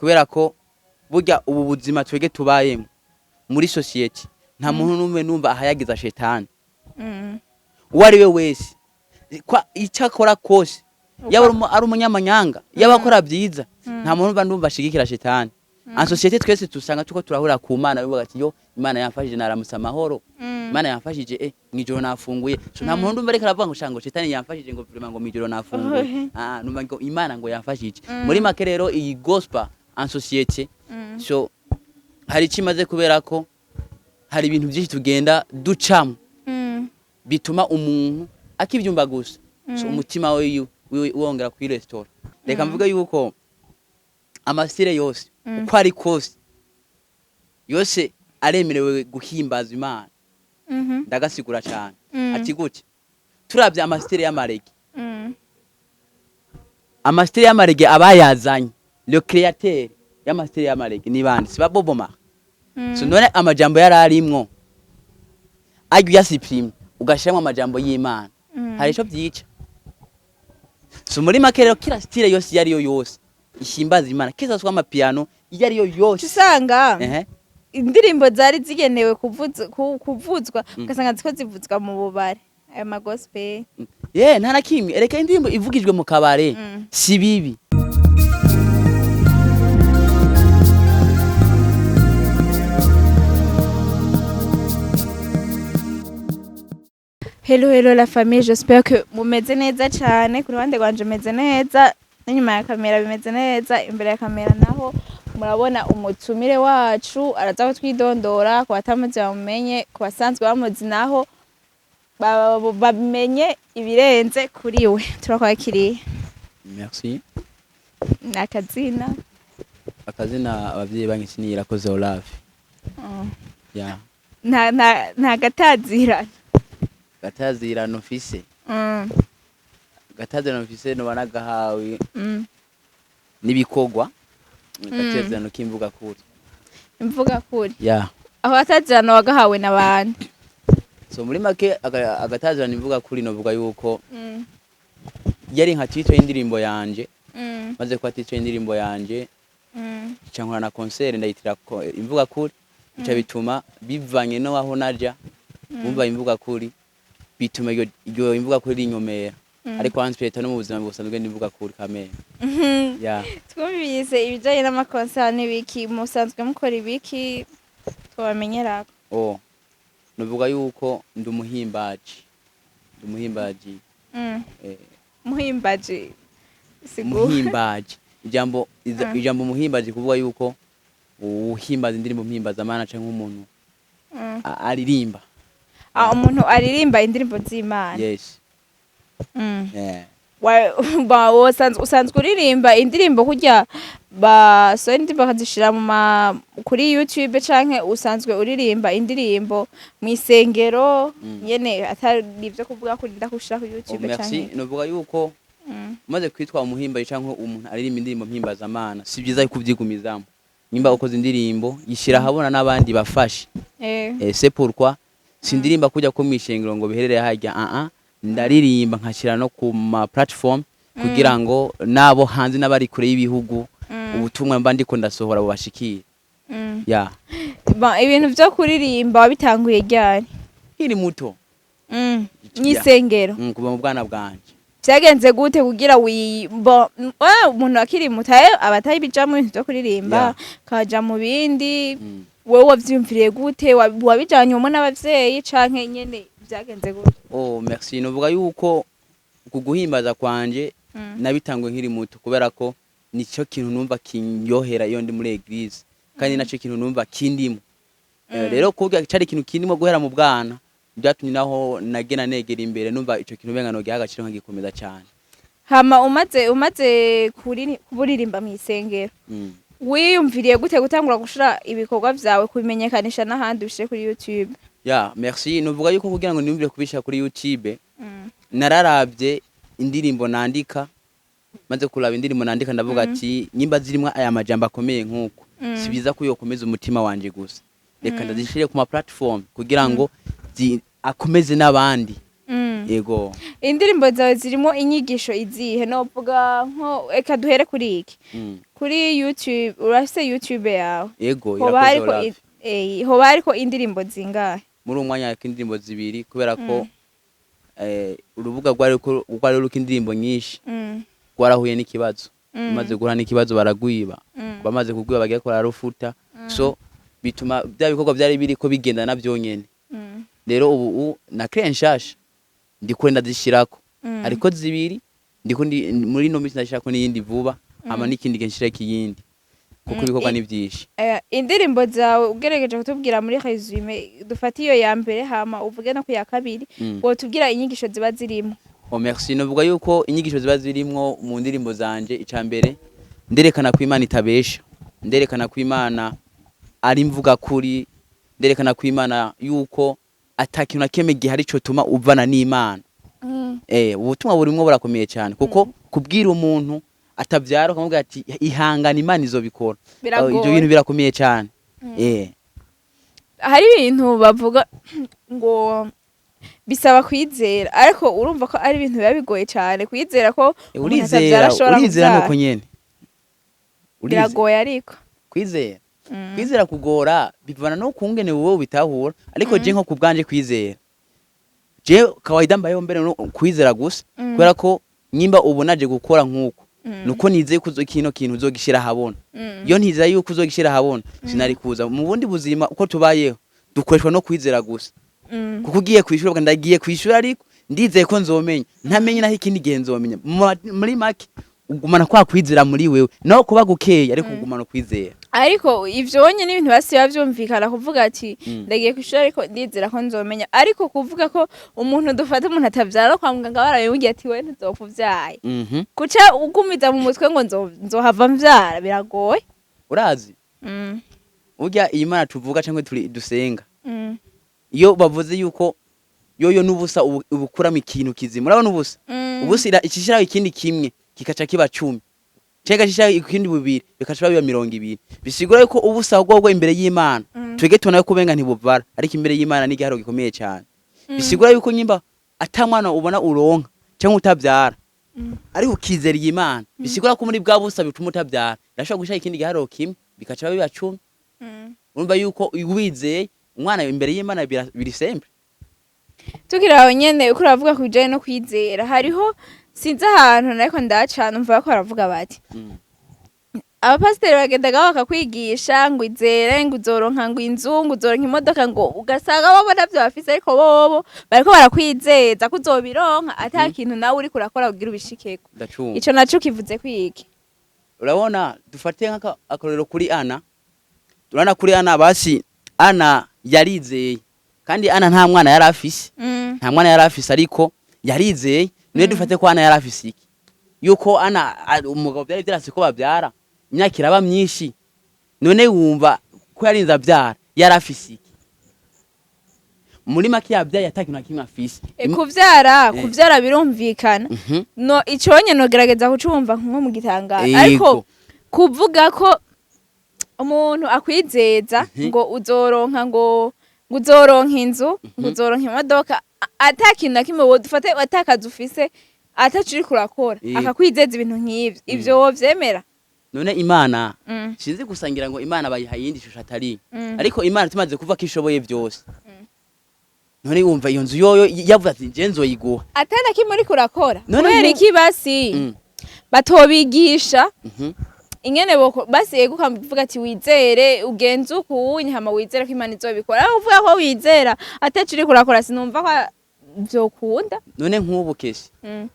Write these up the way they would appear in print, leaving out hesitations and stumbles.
Kubera ko burya ubu buzima twege tubayemo muri société, nta muntu n'umwe numva ahayagiza shetani. Uwo ari we wese, kwa icyo akora kose, yaba ari umunyamanyanga, yaba akora byiza, nta muntu mba ndumva ashigikira shetani. En société twese tusanga tuko turahura ku Mana, bivuga ati: "Yo, Imana yamfashije, naramutse amahoro, Imana yamfashije, mwijoro nafunguye." So nta muntu ndumva ariko aravuga ngo shango shetani yamfashije, ngo vraiment ngo mwijoro nafunguye. Ah, numva ngo Imana ngo yamfashije. Muri make rero, iyi gospel en société, so hari icyo imaze, kubera ko hari ibintu byinshi tugenda ducamo bituma umuntu akibyumva gusa, so umutima we wongera kuri restaurant. Reka mvuge yuko ama style yose, uko ari kose yose, aremerewe guhimbaza Imana. Ndagasigura cyane. Ati gute? Turabye ama style y'ama reggae, ama style y'ama reggae, abayazanye, le créateur y'ama style y'ama reggae ni bande? Si ba Bob Marley? So none amajambo yari arimwo, ajya uyasiprimye ugashiramwo amajambo y'Imana, hari ico vyica? So muri make rero, kila style yose, iyo ariyo yose ihimbaza Imana, kisa amapiano, iyo ariyo yose. Usanga indirimbo zari zigenewe kuvuzwa, ugasanga ziko zivuzwa mu bubare, ayo ma gospel. Ye, nta na kimwe. Ereka indirimbo ivugijwe mu kabare si bibi. Hello, hello la famille, j'espère que mumeze neza cyane. Ku ruhande rwanje meze neza, n'inyuma ya kamera bimeze neza. Imbere ya kamera naho murabona umutumire wacu, araza kutwidondora ku batamuzi bamumenye, ku basanzwe bamuzi naho bamenye ibirenze kuri we. Turakwakiriye. Merci. Ni akazina? Akazina abavyeyi banyise ni Irakoze Olave. Ya. Nta gatazirano? Gatazirano mfise? Gatazirano mfise noba nagahawe n'ibikorwa, gatazirano k'imvuga kuri. Imvuga kuri? Ya. Aho gatazirano wagahawe n'abandi? So muri make, agatazirano imvuga kuri, novuga yuko yari nka titre y'indirimbo yanje. Maze kuba titre y'indirimbo yanje, nca nkora na concert, ndayitira imvuga kuri. Bica bituma bivanye no aho naja bumva imvuga kuri, bituma iyo imvuga kuri rinyomera. Ariko ansipeta no mu buzima busanzwe n'imvuga kuri kamere. Ya. Twumvise ibijanye n'ama concert n'ibiki, musanzwe mukora ibiki twabamenyerako? Oh, nuvuga yuko ndi umuhimbaji, ndi umuhimbaji. Muhimbaji sigura. Umuhimbaji, ijambo ijambo umuhimbaji, kuvuga yuko uhimbaza indirimbo mpimbazamana canke umuntu aririmba. Ah, umuntu aririmba indirimbo z'Imana. Yes. Yeah. Usanzwe uririmba indirimbo kurya basohora indirimbo bakazishira mu ma kuri YouTube, canke usanzwe uririmba indirimbo mu isengero nyene, atari ivyo kuvuga ko urinda kushira ku Oh, YouTube? merci. Canke Nuvuga yuko umaze kwitwa umuhimbaji canke umuntu aririmba indirimbo mpimbazamana, si byiza kuvyigumizamo. Nimba ukoze indirimbo, yishira ahabona n'abandi bafashe. C'est pourquoi sindirimba kujya ko mwishengero ngo biherere harya. Ah ah, ndaririmba nkashyira no ku ma platform kugira ngo nabo hanze n'abari kure y'ibihugu, ubutumwa mba ndiko ndasohora bubashikire. Ya. Bon, ibintu vyo kuririmba wabitanguye ryari? Nkiri muto. Mw'isengero? Kuva mu bwana bwanje. Vyagenze gute kugira wi bo umuntu akiri muto aba atabijamwo ibintu vyo kuririmba, kaja mu bindi? Wewe wavyiyumviriye gute? Wabijanyemo n'abavyeyi canke nyene vyagenze gute? Oh, merci. Nuvuga yuko uku guhimbaza kwanje nabitanguye nkiri muto, kubera ko nicyo kintu numva kinyohera iyo ndi muri église, kandi nacyo kintu numva kindimo. Rero kuvuga cari ikintu kindimo guhera mu bwana, byatumye naho nagena negera imbere numva ico kintu umenga nogiha agaciro nkagikomeza cyane. Hama umaze kuburirimba mw'isengero, wiyumviriye gute gutangura gushira ibikorwa vyawe, kubimenyekanisha n'ahandi, ubishire kuri YouTube? Ya, merci. Nuvuga yuko kugira ngo niyumvire kubishyira kuri YouTube, nararavye indirimbo nandika. Maze kuraba indirimbo nandika, ndavuga ati nyimba zirimwo aya majambo akomeye nk'uko, si byiza ko yokomeza umutima wanje gusa, reka ndazishire ku ma platform kugira ngo akomeze n'abandi. Yego. Indirimbo zawe zirimo inyigisho izihe? Novuga nko, eka duhere kuri iki, kuri YouTube. Urafise YouTube yawe? Yego. Hoba Irakoze. hariko Olave. hoba hariko indirimbo zingahe? Muri uwo mwanya hariko indirimbo zibiri, kubera ko urubuga rwari ruriko indirimbo nyinshi rwarahuye n'ikibazo. Bamaze guhura n'ikibazo, baragwiba. Bamaze kugwiba, bagiye bararufuta, so bituma bya bikorwa byari biriko bigenda na byonyene. Rero ubu na créé nshasha, ndiko ndazishirako. Ariko zibiri ndiko muri ino minsi ndashirako n'iyindi vuba, hama n'ikindi gihe nshirako iyindi, kuko ibikorwa ni byinshi. Indirimbo zawe, ugerageje kutubwira muri résumé, dufate iyo ya mbere hama uvuge no ku ya kabiri, wotubwira inyigisho ziba zirimo? Oh, merci. Novuga yuko inyigisho ziba zirimwo mu ndirimbo zanje, ica mbere nderekana ko Imana itabesha, nderekana ko Imana ari mvuga kuri, nderekana ko Imana yuko ata kintu na kimwe gihari cotuma uvana n'Imana. Ubutumwa burimwo burakomeye cyane, kuko kubwira umuntu atavyara ukamubwira ati ihangana, Imana izobikora. Biragoye. Ibyo bintu birakomeye cyane. Hari ibintu bavuga ngo bisaba kwizera, ariko urumva ko ari ibintu biba bigoye cyane kwizera ko umuntu Urizera. atavyara ashobora Urizera kuvyara. nuko nyene. Biragoye ariko. Kwizera. Kwizera kugora bivana no kungene wowe ubitahura, ariko je nko kubwanje kwizera, je kawaida mbayeho mbere no kwizera gusa, kubera ko nyimba ubu naje gukora nkuko, nuko nizeye ko kino kintu uzogishira ahabona. Iyo ntizeye yuko uzogishira ahabona, sinari kuza. Mu bundi buzima uko tubayeho, dukoreshwa no kwizera gusa, kuko ugiye kwishura uvuga ndagiye kwishura, ariko ndizeye ko nzomenya, ntamenye naho ikindi gihe nzomenya. Muri make ugumana kwa kwizera muri wewe, naho kuba gukeye, ariko ugumana kwizera. Ariko ivyo wonye n'ibintu basi biba vyumvikana kuvuga ati ndagiye kwishuri ariko ndizera ko nzomenya, ariko kuvuga ko umuntu, dufata umuntu atavyara, kwa muganga barabimubwiye ati we ntuzopfa uvyaye, kuca ugumiza mu mutwe ngo nzohava mvyara, biragoye. Urazi, burya iyi Mana tuvuga cyangwa turi dusenga, iyo bavuze yuko yoyo n'ubusa ubukuramo ikintu kizima, urabona ubusa, ubusa ikishiraho ikindi kimwe kikaca kiba 10, cyangwa gishiraho ikindi bubiri bikaca biba 20. Bisigura yuko ubusa bwobwo imbere y'Imana, twege tubona yuko ubenga ntibuvara, ariko imbere y'Imana ni igiharo gikomeye cyane. Bisigura yuko nyimba ata mwana ubona uronka cyangwa utabyara, ariko ukizera iyi Mana, bisigura ko muri bwa busa bituma utabyara irashobora gushira ikindi giharo kimwe bikaca biba 10. Urumva yuko wizeye umwana imbere y'Imana biri simple. Tukiri aho nyene, uko uravuga ku bijanye no kwizera, hariho, sinzi ahantu nariko ndaca, numva ko baravuga bati abapasiteri bagendaga bakakwigisha ngo izere, ngo uzoronka, ngo inzu, ngo uzoronka imodoka, ngo ugasanga bobo navyo bafise, ariko bobo bariko barakwizeza ko uzobironka ata kintu nawe uriko urakora kugira ubishikeko. Ndacumva. Ico naco kivuze kwiki? Urabona, dufate nk'akarorero kuri Ana. Urabona kuri Ana, basi Ana yarizeye, kandi Ana nta mwana yari afise. Nta mwana yari afise, ariko yarizeye. Niyo dufate ko Ana yari afise iki, yuko Ana umugabo byari byarase ko babyara, imyaka iraba myinshi. None wumva ko yarinze abyara yari afise iki? Muri make yabyaye ata kintu na kimwe afise. Kuvyara, kuvyara birumvikana. No iconye nogerageza kucumva nko mu gitangaro, ariko kuvuga ko umuntu akwizeza ngo uzoronka, ngo uzoronka inzu, ngo uzoronka imodoka, ata kintu na kimwe, dufate atakazi ufise, ataco uriko urakora, akakwizeza ibintu nk'ivyo, ivyo wovyemera? None Imana, sinzi gusangira ngo Imana bayiha iyindi shusho atari, ariko Imana tumaze kuva ko ishoboye byose. None wumva iyo nzu yoyo yavuze ati je nzoyiguha, ata na kimwe uriko urakora, None kubera iki basi batobigisha ingene boko basi yego ukavuga ati wizere, ugenze ukunye, hama wizere ko Imana izobikora? Aho uvuga ko wizera ataco uriko urakora, sinumva ko vyokunda. None nk'ubu kesi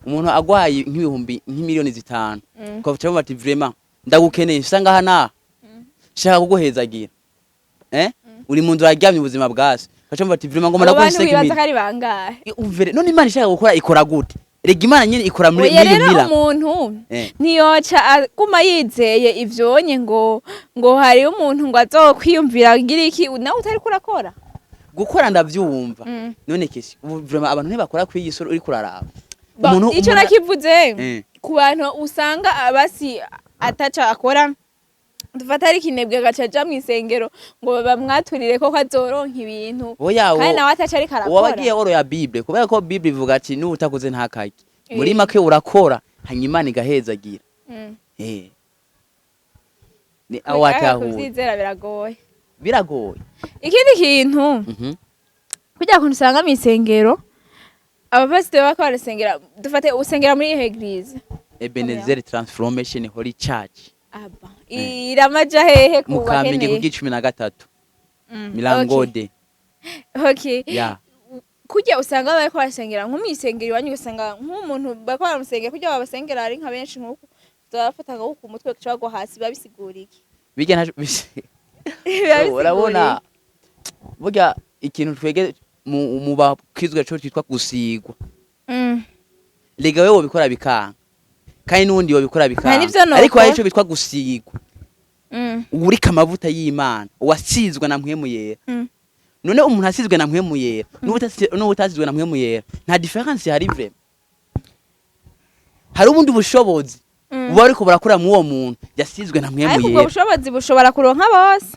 umuntu agwaye nk'ibihumbi nk'imiliyoni 5, ukavuga bati vraiment ndagukeneye, nsa ngaha naha shaka kuguhezagira, uri mu nzu uraryamye ubuzima bwase, ukaca bati vraiment ngoma Abo ndaguhe bantu wibaza ko 5 ari bangahe? Umvere, none Imana ishaka gukora ikora gute? Rega Imana nyene ikora muri Oya, muri rero mira umuntu ntiyoca aguma yizeye ivyonye ngo hariyo umuntu ngo azokwiyumvira agira iki, nawe utariko urakora. Gukora ndavyumva. None kesi ubu vraiment abantu ntibakora kuri iyi sura uriko uraraba. Ico Umuntu nakivuze ku bantu usanga abasi ataca akora. Dufata ari kinebwe, agaca aja mw'isengero ngo bamwaturire ko azoronka ibintu, Oya, kandi nawe ataca ariko uwo arakora. Abagiye hors ya Bible, kubera ko Bible ivuga ati n'ubutakoze ntakarye. Muri make urakora, hanyuma Imana igahezagira. Ni aho watahuye. Kuvyizera biragoye. Biragoye. Ikindi kintu, kurya kuntu usanga mw'isengero abapasiteri bariko barasengera, dufate usengera muri iyo église? Ebenezer Transformation Holy Church. Aba iramaja hehe ku Mu Kamenge, ku bakeneye? 13, Milangode. Okay. Ya. Kurya usanga bariko barasengera nko mw'isengero iwanyu, ugasanga nk'umuntu bariko baramusengera, kurya babasengera ari nka benshi, nk'uku bafata nko ku mutwe bagaca bagwa hasi, biba bisigura iki? Bijya ntaco Biba bisigura urabona iki? Burya ikintu twege mu bakizwa cyo twitwa gusigwa. Rega wewe wobikora bikanga, kandi n'uwundi wobikora bikanga, Nivyo nokora. ariko hari ico bitwa gusigwa. Urika amavuta y'Imana, uwasizwe na Mpwemu Yera. None umuntu asizwe na Mpwemu Yera n'ubutasizwe na Mpwemu Yera, nta différence hari vraiment. Hari ubundi bushobozi buba ariko burakura mu uwo muntu yasizwe na Mpwemu Ariko ubwo Yera. bushobozi bushobora kuronka bose.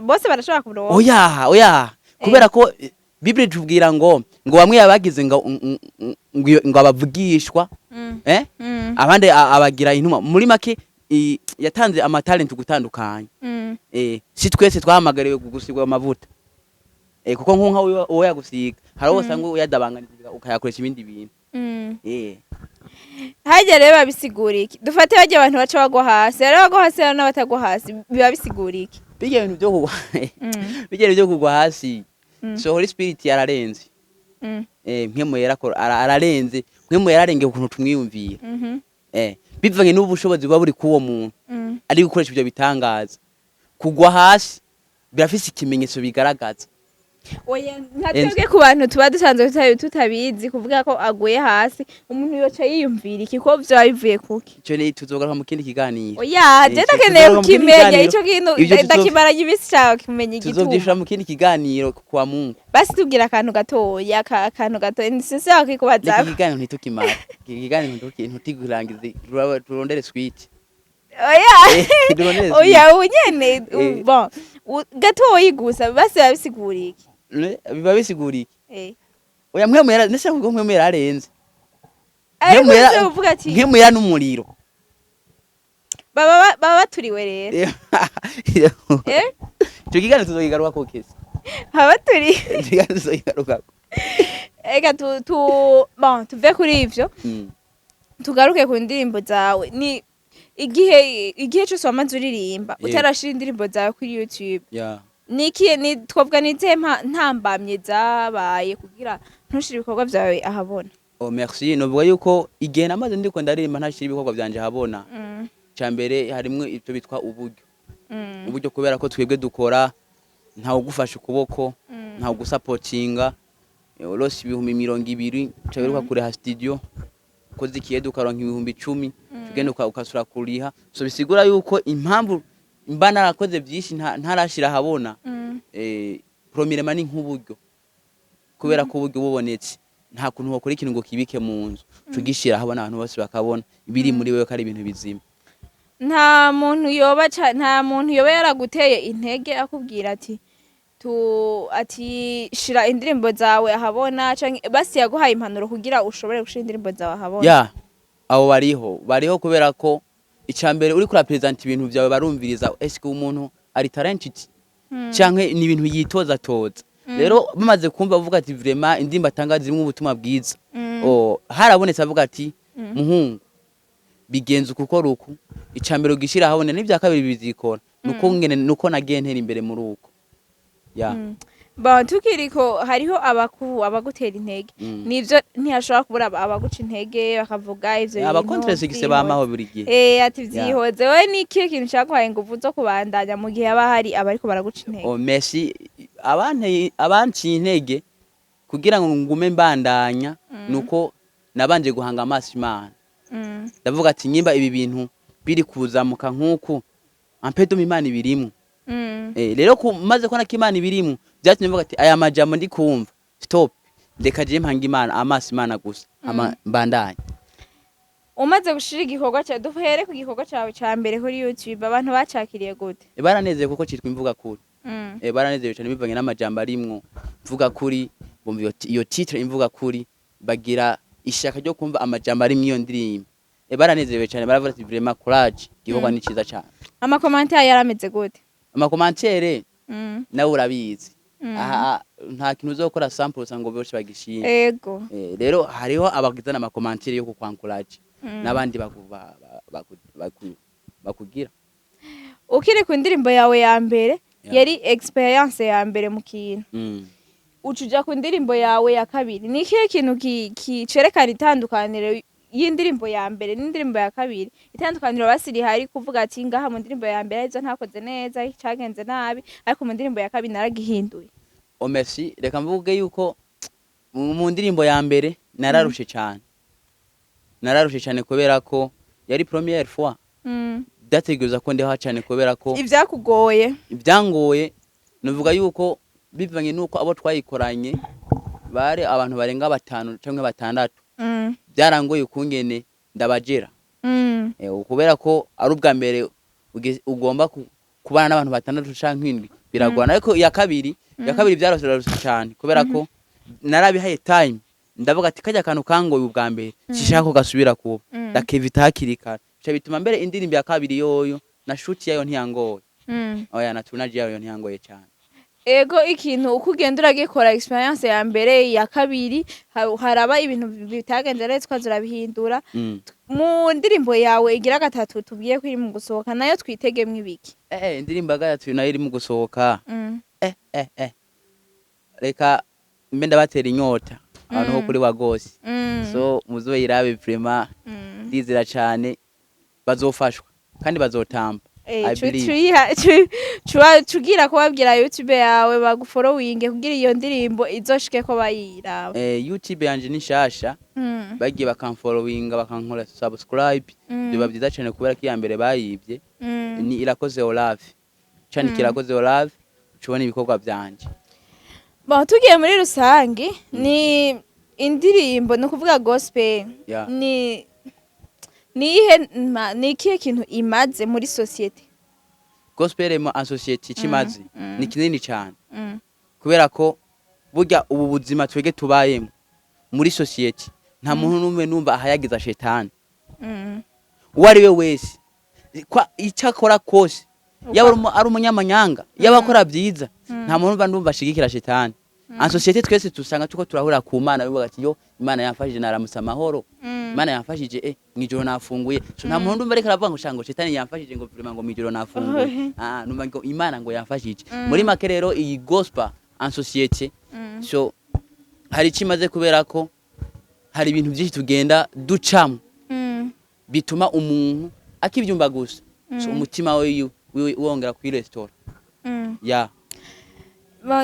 Bose barashobora kuronka. Oya, oya, kubera ko Bible itubwira ngo bamwe yabagize ngo abavugishwa, abandi abagira intumwa. Muri make yatanze amatalenti gutandukanye. Si twese twahamagariwe gusigwa amavuta, kuko nka uwo yagusiga hari uwo usanga uyadabanganiriza ukayakoresha ibindi bintu. Harya rero biba bisigura iki? Dufate barya abantu baca bagwa hasi, rero bagwa hasi rero n'abatagwa hasi, biba bisigura iki? Bijya bintu byo kugwa, bijya bintu byo kugwa hasi, so Holy Spirit yararenze. Mpwemu Yera ararenze. Mpwemu yararengeye ukuntu tumwiyumvira. Bivanye n'ubushobozi buba buri k'uwo muntu ari gukoresha ibyo bitangaza. Kugwa hasi birafise ikimenyetso bigaragaza. Oya, nka twebwe ku bantu tuba dusanzwe tutabizi, kuvuga ko aguye hasi, umuntu yoca yiyumvira iki, ko vyoba bivuye kuki? Ico ni tuzogaruka mu kindi kiganiro. Oya, je ndakeneye tuzogaruka mu kindi kukimenya. kiganiro. Ico kintu Ivyo ndakimaranye iminsi nshaka kumenya igituma. Tuzovyishura mu kindi kiganiro kwa Mungu. Basi tubwira akantu gatoya, akantu gatoya, sinshaka N'iki kukubazako. kiganiro ntitukimara, iki kiganiro ntitukirangize, turondere suite. Oya. Turondere suite. Oya, ubu nyene bon, gatoyi gusa, basi biba bisigura iki? Biba bisigura iki? Oya, Mpwemu Yera nese kuko Mpwemu Yera arenze. Ariko Mpwemu Yera ivyo uvuga ati Mpwemu Yera n'umuriro. Baba baturiwe rero. Ico kiganiro tuzokigarukako kese. Baba baturiwe. Ico kiganiro tuzokigarukako. Eka tu bon, tuve kuri ivyo, tugaruke ku ndirimbo zawe. Ni igihe cyose wamaze uririmba utarashira indirimbo zawe kuri YouTube, niki ni twavuga ni izihe ntambamye zabaye kugira ntushire ibikorwa vyawe ahabona? Oh, merci. Novuga yuko igihe namaze ndiko ndaririmba ntashira ibikorwa vyanje ahabona, ca mbere harimwo ivyo bitwa uburyo. Uburyo, kubera ko twebwe dukora ntawe ugufasha ukuboko, ntawe ugusapotinga. Urose 20,000, uca wiruka kuriha studio, ukoze ikiyede ukaronka 10,000, ugenda ukasura kuriha. So bisigura yuko impamvu mba narakoze byinshi ntarashira ahabona, premièrement ni nk'uburyo, kubera ko uburyo bubonetse nta kuntu wakora ikintu ngo kibike mu nzu, tugishira ahabona abantu bose bakabona ibiri muri wewe ko ari ibintu bizima. Nta muntu yoba yaraguteye intege akubwira ati tu ati shira indirimbo zawe ahabona, canke basi yaguhaye impanuro kugira ushobore gushira indirimbo zawe ahabona? Ya, abo bariho, bariho, kubera ko icambere uriko urapresenta ibintu vyawe barumviriza eske umuntu ari talented canke ni ibintu yitoza toza. Rero bamaze kumva bavuga ati vraiment indirimbo atanga zimwe ubutumwa bwiza. Oh, harabonetse avuga ati muhungu, bigenza uku, ukora uku, icambere ugishira ahabona n'ivya kabiri bizikora. Nuko ngene nuko nagiye ntera imbere muri uko, ya. Bon, tukiriko hariho abagutera intege. Nivyo, ntiyashobora kubura abaguca intege bakavuga ivyo bintu Aba contre-succès vyihoze. bamaho buri gihe. Ati vyihoze. We ni ikihe kintu caguhaye inguvu zo kubandanya mu gihe haba hari abariko baraguca intege? Oh, merci. Abanciye intege kugira ngo ngume mbandanya nuko nabanje guhanga amaso Imana. Ndavuga ati nyimba ibi bintu biri kuzamuka nk'uku ampedoma, Imana ibirimwo. Rero maze kubona ko Imana ibirimwo, byatumye mvuga ati aya majambo ndi kumva, stop, reka je mpanga Imana amaso, Imana gusa, ama mbandanye. Umaze gushira igikorwa cyawe, duhere ku gikorwa cyawe ca mbere kuri YouTube, abantu bacakiriye gute? Baranezerewe kuko citwa Imvuga Kuri. Baranezerewe cyane bivanye n'amajambo arimwo. Mvuga kuri, bumva iyo titre Imvuga Kuri, bagira ishaka ryo kumva amajambo arimwo iyo ndirimbo. Baranezerewe cyane, baravuga ati: "Vraiment courage, igikorwa ni ciza cyane." Ama commentaires yarameze gute? Ama commentaires, nawe urabizi, aha nta kintu uzokora 100% ngo bose bagishime. Rero hariho abagizana ama commentaires yo kukwankuraje n'abandi bakugira. Ukiri ku ndirimbo yawe ya mbere, yari experience ya mbere mu kintu, uca uja ku ndirimbo yawe ya kabiri, ni ikihe kintu cerekana itandukaniro y'indirimbo ya mbere n'indirimbo ya kabiri? Itandukaniro basi rihari, kuvuga ati: "Ngaha mu ndirimbo ya mbere arizo ntakoze neza, cagenze nabi, ariko mu ndirimbo ya kabiri naragihinduye." Oh merci. Reka mvuge yuko mu ndirimbo ya mbere nararushe cyane, nararushe cyane kubera ko yari première fois. Byategereza ko ndeha cyane kubera ko Ivyakugoye? Ibyangoye, nuvuga yuko bivanye nuko abo twayikoranye bari abantu barenga batanu cyangwa batandatu, byarangoye ukungene ndabagera. Kubera ko ari ubwa mbere ugomba kubana n'abantu batandatu canke indwi, biragorana. Ariko iya kabiri byarose cyane kubera ko narabihaye time, ndavuga ati: "Kajya kantu kangoye ubwa mbere sishaka ko gasubira kuba." Ndakevita hakiri kare, bica bituma mbere indirimbo ya kabiri yoyo na shoot yayo ntiyangoye. Oya, na tournage yayo ntiyangoye cyane. Ego, ikintu uko ugenda uragikora, experience ya mbere, iya kabiri, haraba ibintu bitagenze neza ukaza urabihindura. Mu ndirimbo yawe igira gatatu tubwiye ko iri mu gusohoka, nayo twitegemwo ibiki? Indirimbo ya gatatu nayo iri mu gusohoka. Reka mbe ndabatera inyota abantu bo kuri Wagose. So muzoyirabe vraiment. Ndizera cyane bazofashwa kandi bazotamba. I believe. Tugira kubabwira YouTube yawe bagufollowinge kugira iyo ndirimbo izoshike ko bayiraba. YouTube yanje ni nshasha. Bagiye bakamfollowinga, bakankora subscribe, biba byiza cyane kubera ko iya mbere bayibye. Ni Irakoze Olave candika. Irakoze Olave, ucubona ibikorwa byanje. Bon, tugiye muri rusangi, ni indirimbo, ni ukuvuga gospel, ni iyihe ni ikihe kintu imaze muri société? Gospel mu en société kimaze ni kinini cyane kubera ko burya ubu buzima twege tubayemo muri société, nta muntu n'umwe numva ahayagiza shetani. Uwo ari we wese, kwa icyo akora kose, yaba ari umunyamanyanga, yaba akora byiza, nta muntu mba ndumva ashigikira shetani. En société twese tusanga tuko turahurira ku Mana, bivuga ati: "Yo, Imana yamfashije, naramutse amahoro. Imana yamfashije, mwijoro nafunguye." So nta muntu ndumva ariko aravuga ngo shango shetani yamfashije, ngo vraiment ngo mwijoro nafunguye. Ah, numva ngo Imana ngo yamfashije. Muri make rero, iyi gospel en société, so hari icyo imaze kubera ko hari ibintu byinshi tugenda ducamo bituma umuntu akibyumva gusa, so umutima we wongera kuri restaurant ya.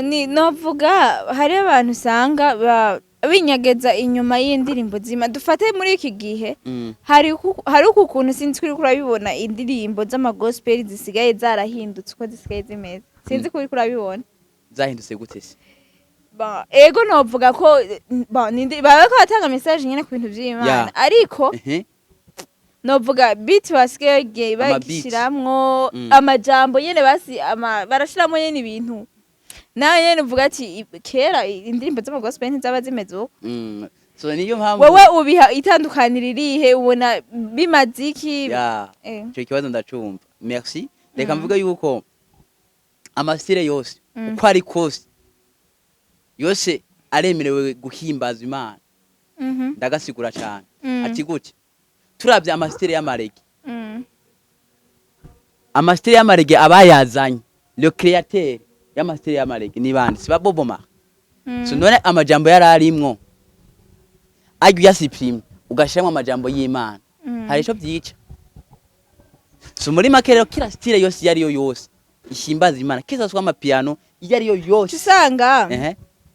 Ni novuga hari abantu usanga binyegeza inyuma y'indirimbo zima. Dufate muri iki gihe, hari uku kuntu, sinzi ko uriko urabibona, indirimbo z'ama gospel zisigaye zarahindutse uko zisigaye zimeze. Sinzi ko uriko urabibona. Zahindutse gute se? Ego, novuga ko baba ko batanga message nyene ku bintu vy'Imana, ariko novuga beat basigaye bagiye Ama beat. bagishiramwo amajambo nyene, basi barashiramwo nyene ibintu nawe nyene uvuga ati: "Kera indirimbo z'ama gospel ntizaba zimeze uko." So niyo mpamvu Wewe ubiha itandukaniro irihe? Ubona bimaze iki? Ya, ico kibazo ndacumva, merci. Reka mvuge yuko ama style yose, uko ari kose yose, aremerewe guhimbaza Imana. Ndagasigura cyane. Ati gute? Turavye ama style y'ama reggae, ama style y'ama reggae, abayazanye, le créateur y'ama style y'ama reggae ni bande? Si ba Bob Marley? So none amajambo yari arimwo ajya uyasupprime ugashiramwo amajambo y'Imana, hari ico vyica? So muri make rero, kila style yose iyo ariyo yose ihimbaza Imana, kisa amapiano iyo ariyo yose. Usanga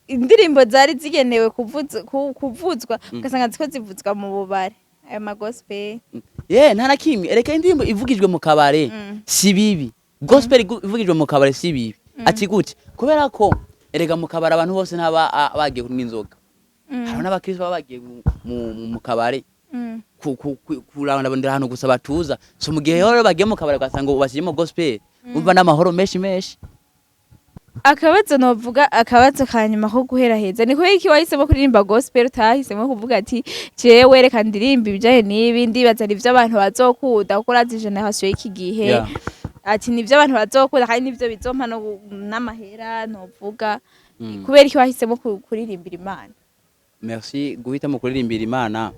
indirimbo zari zigenewe kuvuzwa, ugasanga ziko zivuzwa mu bubare, ayo ma gospel. Ye, nta na kimwe. Ereka indirimbo ivugijwe mu kabare si bibi. Gospel ivugijwe mu kabare si bibi. Ati gute? Kubera ko erega mu kabare abantu bose ntaba bagiye kunywa inzoga. Hariho n'abakristo baba bagiye mu kabare. Kurandabondera ahantu gusa batuza. So mu gihe rero bagiye mu kabari, ugasanga bashyizemo gospel, umva n'amahoro menshi menshi. Akabazo novuga, akabazo ka nyuma ko guheraheza, ni kubera iki wahisemo kuririmba gospel, utahisemo kuvuga ati: "Jewe reka ndirimba ibijanye n'ibi, ndibaza nivyo abantu bazokunda," kuko urazi génération y'iki gihe, ati nivyo abantu bazokunda kandi nivyo bizompa no n'amahera novuga? Kubera iki wahisemo kuririmbira Imana? Merci. Guhitamo kuririmbira Imana,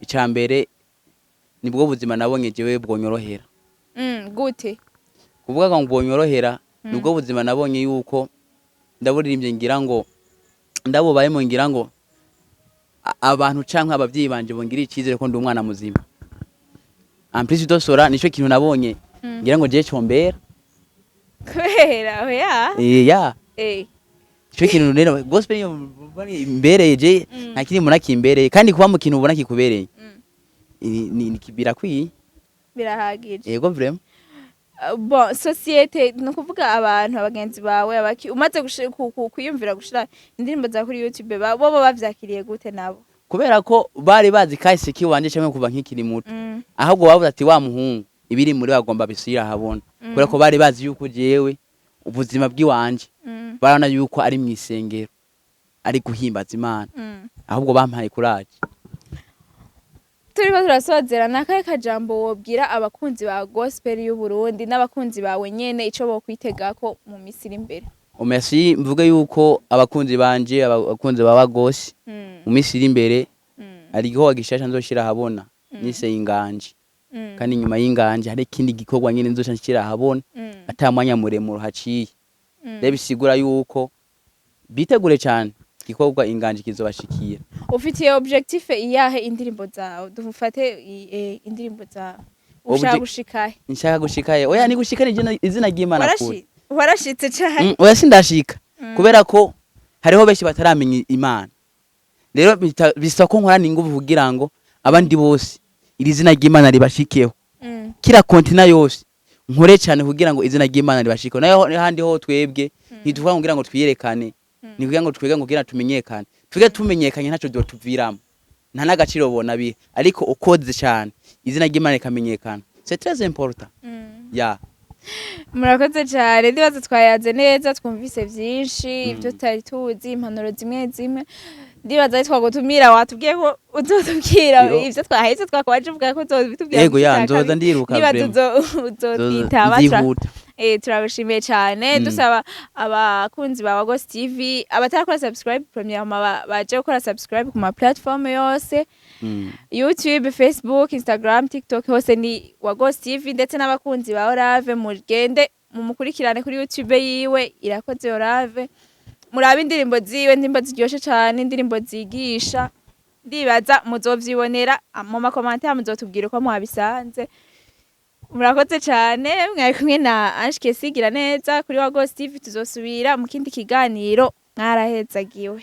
icya mbere nibwo buzima nabonye jewe bwonyorohera. Gute? Kuvuga ngo bwonyorohera, nibwo buzima nabonye yuko ndaburirimbye, ngira ngo ndabubayemo, ngira ngo abantu canke abavyeyi banje bongirira icizere ko ndi umwana muzima. En plus de cela, nico kintu nabonye ngira ngo je combera. Kubera oya? Eh, ya. Ico kintu rero, gospel niyo mbona imbereye je. Nta kindi mbona kimbereye, kandi kuba mu kintu ubona kikubereye ni birakwiye. Birahagije. Yego, vraiment. Bon, société, ni ukuvuga abantu, abagenzi bawe, abaki, umaze kwiyumvira gushira indirimbo zawe kuri YouTube, bo bavyakiriye gute nabo? Kubera ko bari bazi kahise kiwanje canke kuva nkikiri muto, ahubwo bavuze ati: "Wa muhungu ibiri muri bagomba bisubira ahabona," kubera ko bari bazi yuko jewe ubuzima bw'iwanje barabona yuko ari mw'isengero, ari guhimbaza Imana. Ahubwo bampaye courage. Turiko turasozera, ni akahe kajambo wobwira abakunzi ba gospel y'u Burundi n'abakunzi bawe nyene, ico bokwitegako mu misi iri imbere? Merci. Mvuge yuko abakunzi banje, abakunzi ba Bagosi, mu minsi iri imbere hari igikorwa gishasha nzoshira ahabona, nise Inganje. Kandi inyuma y'Inganje hari ikindi gikorwa nyene nzoca nshira ahabona ata mwanya muremure haciye. Rero bisigura yuko bitegure cyane, igikorwa Inganje kizobashikira. Ufitiye objectif iyahe indirimbo zawe? Dufate indirimbo zawe ushaka gushikahe? Nshaka gushikaye? Oya, ni gushika izina ry'Imana kure. Warashitse cane? Oya, sindashika, kubera ko hariho benshi bataramenya Imana. Rero bisaba ko nkorana ingufu kugira ngo abandi bose iri zina ry'Imana ribashikeho. Kira continent yose nkore cyane kugira ngo izina ry'Imana ribashikeho. Nayo handi ho twebwe ntituvuga kugira ngo twiyerekane, ni kugira ngo twebwe ngo kugira tumenyekane. Twebwe tumenyekanye ntaco tuviramo, nta n'agaciro bona biha, ariko ukoze cyane izina ry'Imana rikamenyekana, c'est très important. Ya. Murakoze cyane. Ndibaza twayaze neza, twumvise byinshi ibyo tutari tuzi, impanuro zimwe zimwe. Ndibaza ari twagutumira, watubwiye ko uzotubwira Yo. ibyo twaheze, twakwaje uvuga ko uzobitubwira Yego, mu ya gice cya nzoza kabiri. ndiruka. Niba Vraiment. uzotwitaba. Nzihuta. Turabashimiye cyane. Dusaba abakunzi ba Wagos TV abatarakora subscribe, premièrement baje gukora subscribe ku ma platform yose, YouTube, Facebook, Instagram, TikTok, hose ni Wagos TV. Ndetse n'abakunzi ba Orave, mugende mumukurikirane kuri YouTube yiwe, Irakoze Orave, murabe indirimbo ziwe, indirimbo ziryoshe cyane, indirimbo zigisha. Ndibaza muzovyibonera mu ma commentaires, muzotubwira uko mwabisanze. Murakoze cyane. Mwari kumwe na Ange Kesigira neza kuri Wagos TV. Tuzosubira mu kindi kiganiro. Mwarahezagiwe.